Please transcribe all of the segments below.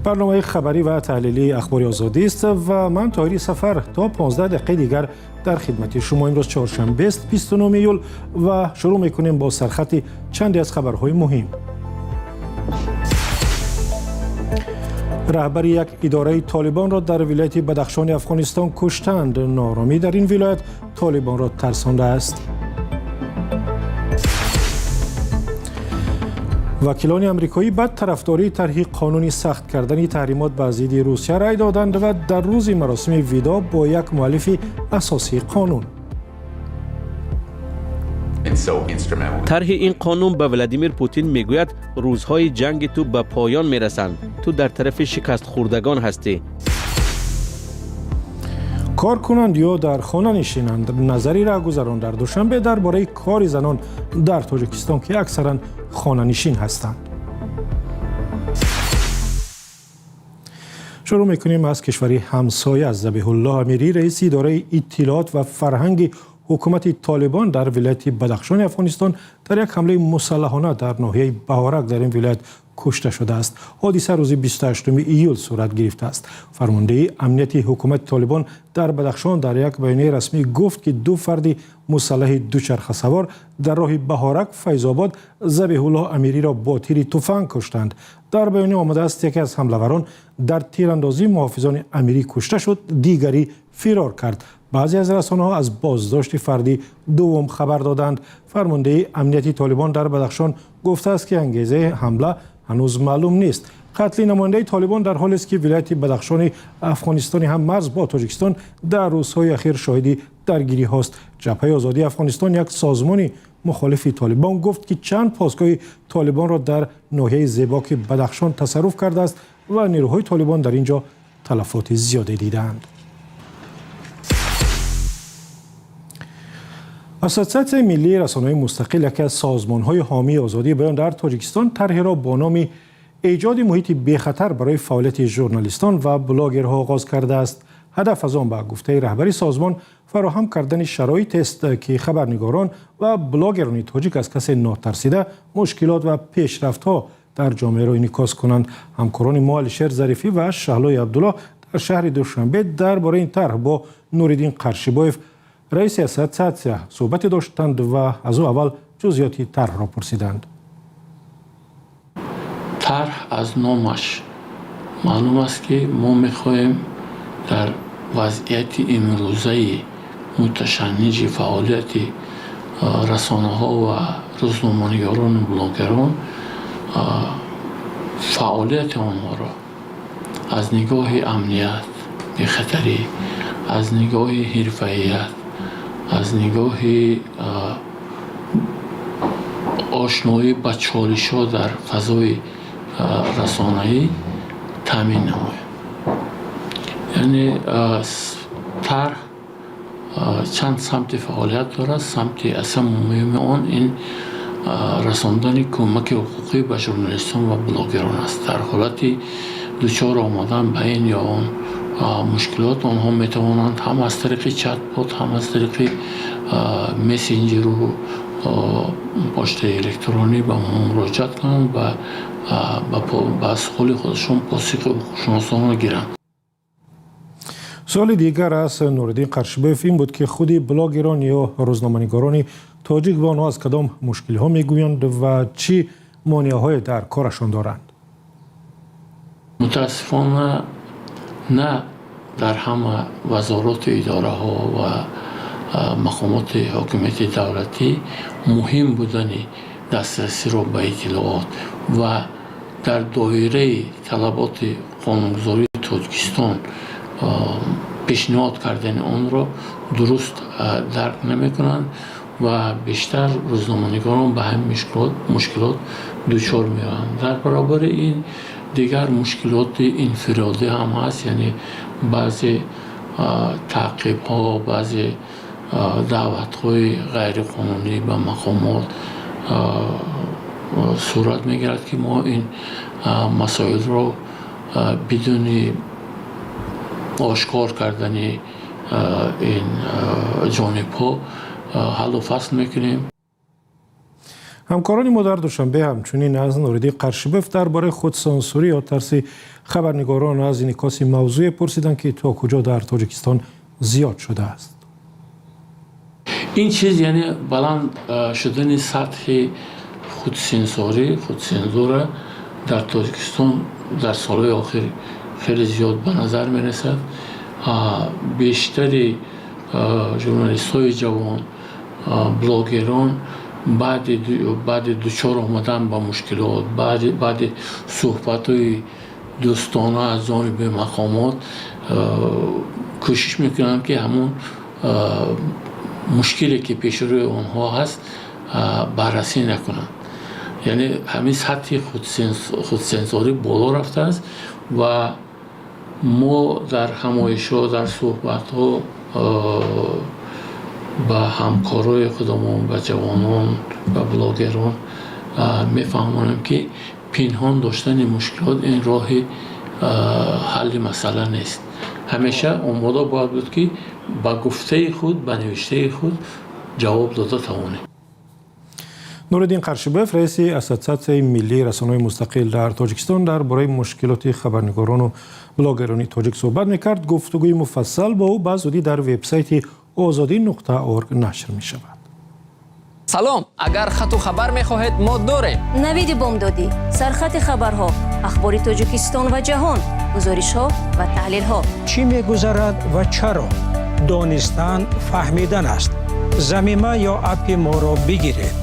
Барномаи хабарӣ ва таҳлилии Ахбори Озодӣ аст ва ман, Тоҳири Сафар, то 15 дақиқаи дигар дар хидмати шумо. Имрӯз чоршанбест, 29 июл, ва шурӯъ мекунем бо сархати чанде аз хабарҳои муҳим. Раҳбари як идораи Толибонро дар вилояти Бадахшони Афғонистон куштанд. Нооромӣ дар ин вилоят Толибонро тарсондааст. Вакилони амрикоӣ ба тарафдории тарҳи қонуни сахт кардани таҳримот ба зидди Русия рай доданд ва дар рӯзи маросими видоъ бо як муаллифи асосии қонун. Тарҳи ин қонун ба Владимир Путин мегӯяд: рӯзҳои ҷанги ту ба поён мерасанд, ту дар тарафи шикастхӯрдагон ҳастӣ. Кор кунанд ё дар хона нишинанд? Назари раҳгузарон дар Душанбе дар бораи кори занон дар Тоҷикистон, ки аксаран хонанишин ҳастанд. Шурӯъ мекунем аз кишвари ҳамсоя. Забиҳуллоҳ Амирӣ, раиси идораи иттилоот ва фарҳанги ҳукумати Толибон дар вилояти Бадахшони Афғонистон, дар як ҳамлаи мусаллаҳона дар ноҳияи Баҳорак дар ин вилоят кушта шудааст. Ҳодиса рӯзи 28 июл сурат гирифтааст. Фармондеҳии амнияти ҳукумати Толибон дар Бадахшон дар як баёнияи расмӣ гуфт, ки ду фарди мусаллаҳи дучархасавор дар роҳи Баҳорак Файзобод Забиҳуллоҳ Амириро бо тири туфанг куштанд. Дар баёния омадааст, яке аз ҳамлаварон дар тирандозии муҳофизони Амирӣ кушта шуд, дигарӣ фирор кард. Баъзе аз расонаҳо аз боздошти фарди дуввум хабар доданд. Фармондеҳии амнияти Толибон дар Бадахшон гуфтааст, ки ангезаи ҳамла ҳанӯз маълум нест. Қатли намояндаи Толибон дар ҳолест, ки вилояти Бадахшони Афғонистони ҳам марз бо Тоҷикистон дар рӯзҳои ахир шоҳиди даргириҳост. Ҷабҳаи озодии Афғонистон, як созмони мухолифи Толибон, гуфт, ки чанд посгоҳи Толибонро дар ноҳияи Зебоки Бадахшон тасарруф кардааст ва нерӯҳои Толибон дар ин ҷо талафоти зиёде дидаанд. Ассотсиатсияи миллии расонаҳои мустақил, яке аз созмонҳои ҳомии озодии баён дар Тоҷикистон, тарҳеро бо номи эҷоди муҳити бехатар барои фаъолияти журналистон ва блогерҳо оғоз кардааст. Ҳадаф аз он, ба гуфтаи раҳбари созмон, фароҳам кардани шароитест, ки хабарнигорон ва блогерони тоҷик аз касе нотарсида мушкилот ва пешрафтҳо дар ҷомеаро инъикос кунанд. Ҳамкорони мо Алишер Зарифӣ ва Шаҳлои Абдуллоҳ дар шаҳри Душанбе дар бораи ин тарҳ бо Нуриддин Қаршибоев, раиси ассотсиатсия, суҳбате доштанд ва аз ӯ аввал ҷузъиёти тарҳро пурсиданд. Тарҳ аз номаш маълум аст, ки мо мехоҳем дар вазъияти имрӯзаи муташанниҷи фаъолияти расонаҳо ва рӯзноманигорону блогерон фаъолияти онҳоро аз нигоҳи амният, бехатарӣ, аз нигоҳи ҳирфаият, аз нигоҳи ошноӣ ба чолишҳо дар фазои расонаӣ таъмин намоем. Яъне тарҳ чанд самти фаъолият дорад. Самти аслан муҳими он ин расондани кӯмаки ҳуқуқӣ ба журналистон ва блогерон аст. Дар ҳолати дучор омадан ба ин ё он мушкилот онҳо метавонанд ҳам аз тариқи чатбот, ҳам аз тариқи мессенҷеру почтаи электронӣ ба мо муроҷиат кунанд ва ба суоли худашон посухи ҳуқуқшиносонро гиранд. Суоли дигар аз Нуриддин Қаршибоев ин буд, ки худи блогерон ё рӯзноманигорони тоҷик ба онҳо аз кадом мушкилиҳо мегӯянд ва чӣ монеаҳое дар корашон доранд. Мутаассифона, на дар ҳама вазороту идораҳо ва мақомоти ҳокимияти давлатӣ муҳим будани дастрасиро ба иттилоот ва дар доираи талаботи қонунгузории Тоҷикистон пешниҳод кардани онро дуруст дарк намекунанд ва бештар рӯзноманигорон ба ҳамин мушкилот дучор меоянд. Дар баробари ин дигар мушкилоти инфиродӣ ҳам ҳаст, яъне баъзе таъқибҳо, баъзе даъватҳои ғайриқонунӣ ба мақомот сурат мегирад, ки мо ин масоилро бидуни ошкор кардани ин ҷонибҳо ҳаллу фасл мекунем. Ҳамкорони мо дар Душанбе ҳамчунин аз Нуриддин Қаршибоев дар бораи худсансурӣ ё тарси Хабарнигорон аз инъикоси мавзӯе пурсиданд, ки то куҷо дар Тоҷикистон зиёд шудааст. Ин чиз, яъне баланд шудани сатҳи худсензорӣ, худсензура дар Тоҷикистон дар солҳои охир хеле зиёд ба назар мерасад. Бештари журналистҳои ҷавон, блогерон баъди дучор омадан ба мушкилот, баъди суҳбатҳои дӯстона аз ҷониби мақомот кӯшиш мекунанд, ки ҳамун мушкиле, ки пеши рӯи онҳо ҳаст, баррасӣ накунанд. Яъне ҳамин сатҳи худсензорӣ боло рафтааст ва мо дар ҳамоишҳо, дар суҳбатҳо ба ҳамкорои худамон, ба ҷавонон, ба блогерон мефаҳмонем, ки пинҳон доштани мушкилот ин роҳи ҳалли масъала нест. Ҳамеша омода бояд буд, ки ба гуфтаи худ, ба навиштаи худ ҷавоб дода тавонем. Нуриддин Қаршибоев, раиси Ассотсиатсияи миллии расонаҳои мустақил дар Тоҷикистон, дар бораи мушкилоти хабарнигорону блогерони тоҷик суҳбат мекард. Гуфтугӯи муфассал бо ӯ ба зудӣ дар вебсайти озодӣ.org нашр мешавад. Салом! Агар хату хабар мехоҳед, мо дорем. Навиди бомдодӣ, сархати хабарҳо, ахбори Тоҷикистон ва ҷаҳон, гузоришҳо ва таҳлилҳо. Чӣ мегузарад ва чаро? Донистан фаҳмидан аст. Замима ё аппи моро бигиред.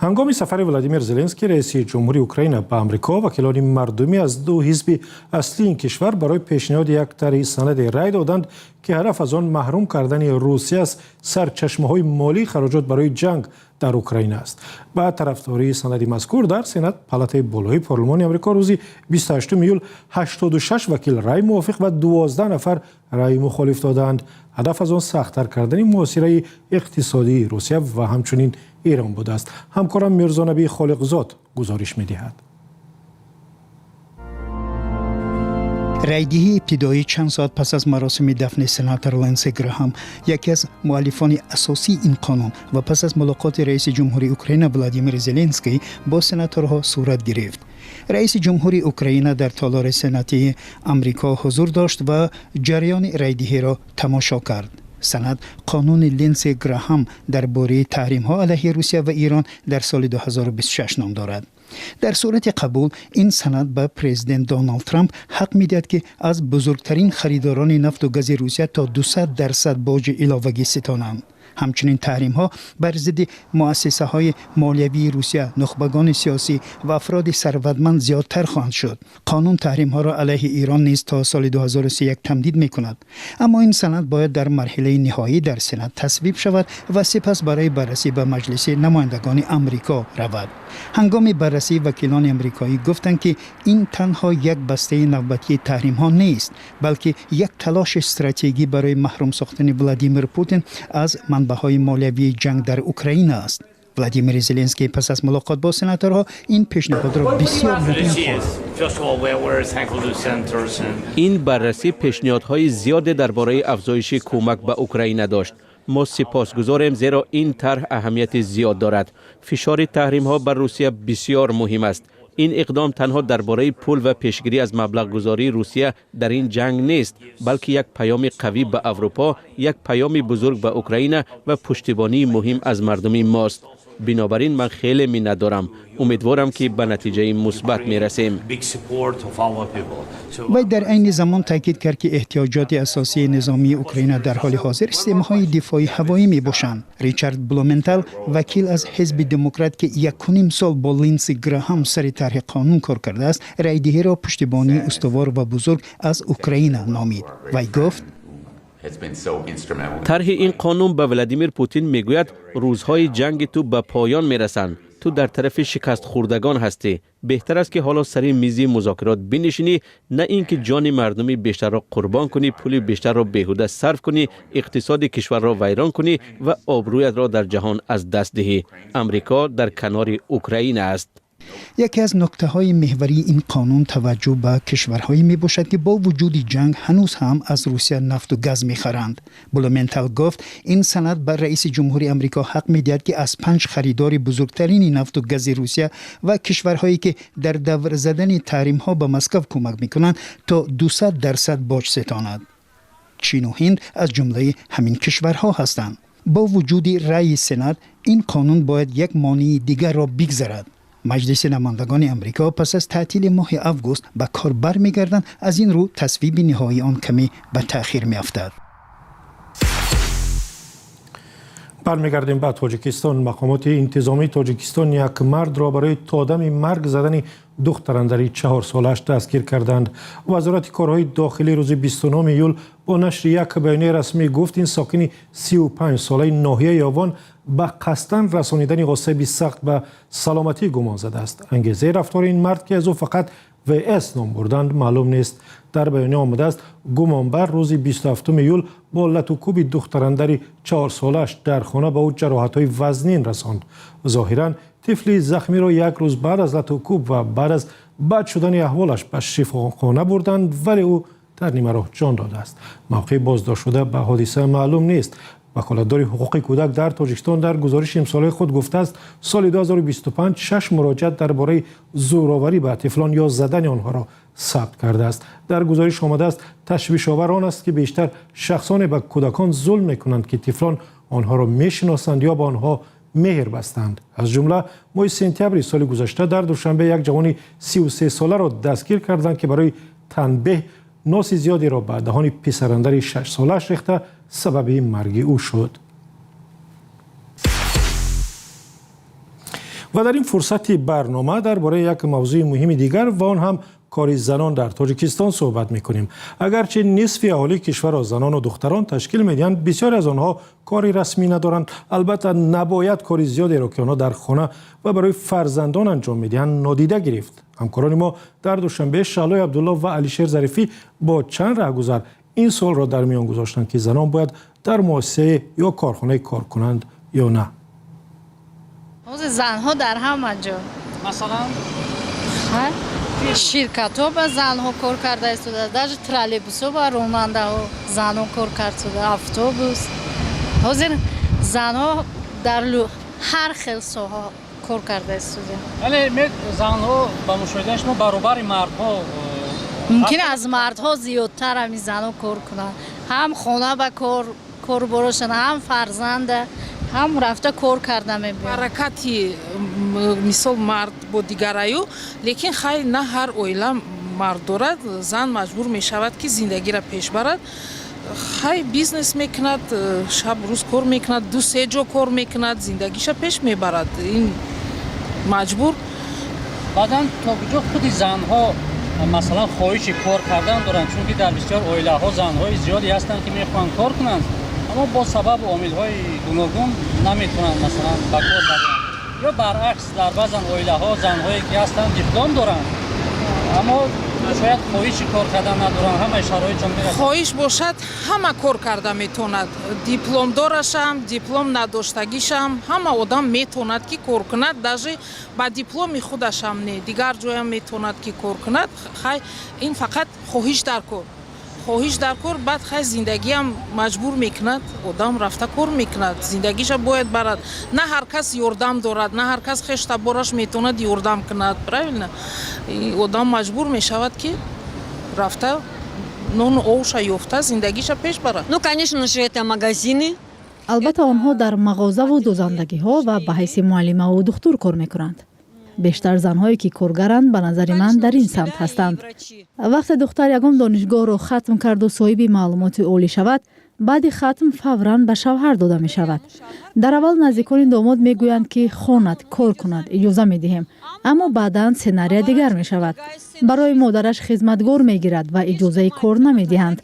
Ҳангоми сафари Владимир Зеленский, раиси ҷумҳури Украина, ба Амрико, вакилони мардумӣ аз ду ҳизби аслии ин кишвар барои пешниҳоди як тарҳи санаде рай доданд, ки ҳадаф аз он маҳрум кардани Русия аз сарчашмаҳои молии хароҷот барои ҷанг дар Украина аст. Ба тарафдории санади мазкур дар Сенат, палатаи болои парлумони Амрико, рӯзи 28 июл 86 вакил рай мувофиқ ва 12 нафар рай мухолиф доданд. Ҳадаф аз он сахттар кардани муҳосираи иқтисодии Русия ва ҳамчунин Эрон будааст. Ҳамкорам Мирзонаби Холиқзод гузориш медиҳад. Райдиҳии ибтидоӣ чанд соат пас аз маросими дафни сенатор Линдси Граҳам, яке аз муаллифони асосии ин қонун, ва пас аз мулоқоти раиси ҷумҳури Украина Владимир Зеленский бо сенаторҳо сурат гирифт. Раиси ҷумҳури Украина дар толори сенатии Амрико ҳузур дошт ва ҷараёни райдиҳиро тамошо кард. Санад қонуни Линдси Граҳам дар бораи таҳримҳо алайҳи Русия ва Эрон дар соли 2026 ном дорад. Дар сурати қабул, ин санад ба президент Доналд Трамп ҳақ медиҳад, ки аз бузургтарин харидорони нафту гази Русия то 200% боҷи иловагӣ ситонанд. Ҳамчунин таҳримҳо бар зидди муассисаҳои молиявии Русия, нухбагони сиёсӣ ва афроди сарватманд зиёдтар хоҳанд шуд. Қонун таҳримҳоро алайҳи Эрон низ то соли 2031 тамдид мекунад. Аммо ин санад бояд дар марҳилаи ниҳоӣ дар Сенат тасвиб шавад ва сипас барои баррасӣ ба Маҷлиси намояндагони Амрико равад. Ҳангоми баррасӣ вакилони амрикоӣ гуфтанд, ки ин танҳо як бастаи навбатии таҳримҳо нест, балки як талоши стратегӣ барои маҳрум сохтани Владимир Путин аз манбаъҳои молиявии ҷанг дар Украина аст. Владимир Зеленский пас аз мулоқот бо сенаторҳо ин пешниҳодро бисёр муҳим хонд. Ин баррасӣ пешниҳодҳои зиёде дар бораи афзоиши кӯмак ба Украина дошт. Мо сипосгузорем, зеро ин тарҳ аҳамияти зиёд дорад. Фишори таҳримҳо бар Русия бисёр муҳим аст. Ин иқдом танҳо дар бораи пул ва пешгирӣ аз маблағгузории Русия дар ин ҷанг нест, балки як паёми қавӣ ба Аврупо, як паёми бузург ба Украина ва пуштибонии муҳим аз мардуми мост. Бинобар ин ман хеле миннатдорам. Умедворам, ки ба натиҷаи мусбат мерасем. Вай дар айни замон таъкид кард, ки эҳтиёҷоти асосии низомии Украина дар ҳоли ҳозир системаҳои дифои ҳавоӣ мебошанд. Ричард Блументал, вакил аз ҳизби Демократ, ки 1,5 сол бо Линдси Граҳам сари тарҳи қонун кор кардааст, райдиҳиро пуштибонии устувор ва бузург аз Украина номид. Вай гуфт: Тарҳи ин қонун ба Владимир Путин мегӯяд: рӯзҳои ҷанги ту ба поён мерасанд, ту дар тарафи шикастхӯрдагон ҳастӣ. Беҳтар аст, ки ҳоло сари мизи музокирот бинишинӣ, на ин ки ҷони мардуми бештарро қурбон кунӣ, пули бештарро беҳуда сарф кунӣ, иқтисоди кишварро вайрон кунӣ ва обрӯятро дар ҷаҳон аз даст диҳӣ. Амрико дар канори Украина аст. یکی از نکته های محوری این قانون توجه به کشورهایی می باشد که با وجود جنگ هنوز هم از روسیه نفت و گاز می خرند. بلومنتال گفت این سند بر رئیس جمهوری امریکا حق می دهد که از 5 خریدار بزرگترین نفت و گاز روسیه و کشورهایی که در دور زدن تحریم ها به مسکو کمک می کنند تا 200% باج ستاند. چین و هند از جمله همین کشورها هستند. با وجود رأی سنات این قانون باید یک مانع دیگر را بگذرد. مجلس نمایندگان امریکا پس از تعطیل ماه август به کار برمیگردند. از این رو تصویب نهایی آن کمی به تأخیر میافتد. برمیگردیم به тоҷикистон. Мақомоти интизомии Тоҷикистон як мардро барои то дами марг задани духтарандари 4-солааш дастгир карданд. Вазорати корҳои дохилӣ рӯзи 29 июл бо нашри як баёнияи расмӣ гуфт, ин сокини 35-солаи ноҳияи Ёвон ба қасдан расонидани осеби сахт ба саломатӣ гумон задааст. Ангезаи рафтори ин мард, ки аз ӯ фақат ВС ном бурданд, маълум нест. Дар баёния омадааст, гумонбар рӯзи 27 июл бо латукӯби духтарандари 4-солааш дар хона ба ӯ ҷароҳатҳои вазнин расонд. Зоҳиран тифли захмиро як рӯз баъд аз латукӯб ва баъд аз бад шудани аҳволаш ба шифохона бурданд, вале ӯ дар нимароҳ ҷон додааст. Мавқеи боздоштшуда ба ҳодиса маълум нест. Ваколатдори ҳуқуқи кӯдак дар Тоҷикистон дар гузориши имсолаи худ гуфтааст, соли 2025 шаш муроҷиат дар бораи зӯроварӣ ба тифлон ё задани онҳоро сабт кардааст. Дар гузориш омадааст, ташвишовар он аст, ки бештар шахсоне ба кӯдакон зулм мекунанд, ки тифлон онҳоро мешиносанд ё ба онҳо меҳр бастанд. Аз ҷумла моҳи сентябри соли гузашта дар Душанбе як ҷавони 33-соларо дастгир карданд, ки барои танбеҳ носи зиёдеро ба даҳони писарандари 6-солааш рехта сабаби марги ӯ шуд. Ва дар ин фурсати барнома дар бораи як мавзӯи муҳими дигар ва он ҳам кори занон дар Тоҷикистон суҳбат мекунем. Агарчи нисфи аҳолии кишварро занону духтарон ташкил медиҳанд, бисёре аз онҳо кори расмӣ надоранд. Албатта, набояд кори зиёдеро, ки онҳо дар хона ва барои фарзандон анҷом медиҳанд, нодида гирифт. Ҳамкорони мо дар Душанбе Шаҳлои Абдулло ва Алишер Зарифӣ бо чанд раҳгузар ин суолро дар миён гузоштанд, ки занон бояд дар муассисае ё корхонае кор кунанд ё на. Ҳозир занҳо дар ҳама ҷо. Масалан? Ширкатҳо ба занҳо кор карда истода, даже троллейбусҳо ба ронандаҳо занҳо кор кард истода, автобус. Ҳозир занҳо дар ҳар хел соҳа кор карда истода. Яъне занҳо ба мушоҳидаи шумо баробари мардҳо? Мумкин аз мардҳо зиёдтар ҳамин занҳо кор кунанд. Ҳам хона ба кор коруборошон, ҳам фарзанда, ҳам рафта кор карда мебиёнд. Ҳаракати мисол мард бо дигараю, лекин хай на ҳар оила мард дорад, зан маҷбур мешавад, ки зиндагиро пеш барад. Хай бизнес мекунад, шаб рӯз кор мекунад, ду се ҷо кор мекунад, зиндагиша пеш мебарад. Ин маҷбур. Баъдан то куҷо худи занҳо масалан хоҳиши кор кардан доранд, чунки дар бисёр оилаҳо занҳои зиёде ҳастанд, ки мехоҳанд кор кунанд, аммо бо сабабу омилҳои гуногун наметавонанд масалан ба кор бароянд. Ё баръакс, дар баъзан оилаҳо занҳое ки ҳастанд диплом доранд, аммо шояд хоҳиши кор кардан надоранд, ҳамаи шароитшон мерасад. Хоҳиш бошад, ҳама кор карда метавонад. Дипломдорашам, диплом надоштагишам, ҳама одам метавонад, ки кор кунад, даже ба дипломи худашам не, дигар ҷоям метавонад, ки кор кунад. Хай ин фақат хоҳиш дар кор. Хоҳиш дар кор, баъд хай зиндагиам маҷбур мекунад, одам рафта кор мекунад, зиндагиша бояд барад. На ҳар кас ёрдам дорад, на ҳар кас хештабораш метавонад ёрдам кунад, правильно? Одам маҷбур мешавад, ки рафта нону овша ёфта зиндагиша пеш барад. Ну, конечно же, это магазины. Албатта, онҳо дар мағозаву дӯзандагиҳо ва ба ҳайси муаллимаву духтур кор мекунанд. Бештар занҳое ки коргаранд, ба назари ман, дар ин самт ҳастанд. Вақте духтар ягон донишгоҳро хатм карду соҳиби маълумоти олӣ шавад, баъди хатм фавран ба шавҳар дода мешавад. Дар аввал наздикони домод мегӯянд, ки хонад, кор кунад, иҷоза медиҳем, аммо баъдан сценария дигар мешавад. Барои модараш хизматгор мегирад ва иҷозаи кор намедиҳанд.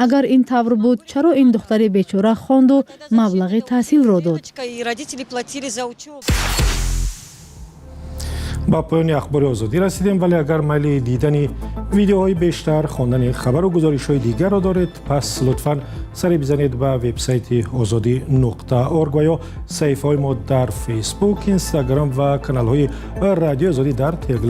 Агар ин тавр буд, чаро ин духтари бечора хонду маблағи таҳсилро дод? Ба поёни Ахбори Озодӣ расидем, вале агар майли дидани Видеоҳои бештар, хондани хабару гузоришҳои дигарро доред, пас лутфан саре бизанед ба вебсайти Озодӣ.org ва ё саҳифаҳои мо дар Фейсбук, Инстаграм ва каналҳои Радиои Озодӣ дар Телеграм.